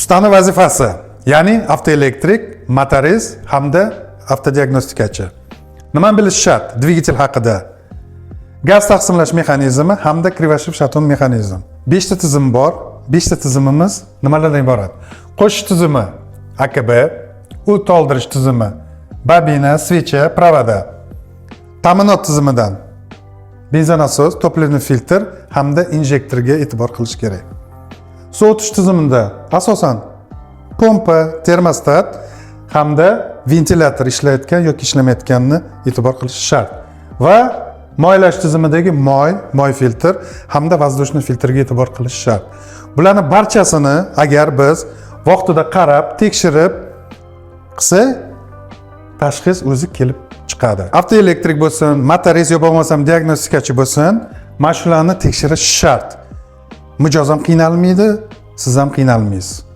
Ustani vazifasi, ya'ni avtoelektrik, motorist hamda avtodiagnostikachi. Nimani bilish shart dvigatel haqida? Gaz taqsimlash mexanizmi hamda Кривошип-Шатун mexanizm. 5 ta tizim bor. 5 ta tizimimiz nimalardan iborat? Qo'shish tizimi AKB, o't oldirish tizimi, бобина, свеча, провода. Ta'minot tizimidan benzonasos, топливный filtr hamda injektorga e'tibor qilish kerak. Sovutish tizimida asosan pompa, termostat hamda ventilyator ishlayotgan yoki ishlamayotganini e'tibor qilish shart. Va moylash tizimidagi moy, moy filtr hamda воздушный filtrga e'tibor qilish shart. Bularni barchasini agar biz vaqtida qarab, tekshirib qilsak, tashxis o'zi kelib chiqadi. Avtoelektrik bo'lsin, motorist yo bo'lmasam diagnostikachi bo'lsin, mana shularni tekshirish shart. Mijoz ham qiynalmaydi, siz ham qiynalmaysiz.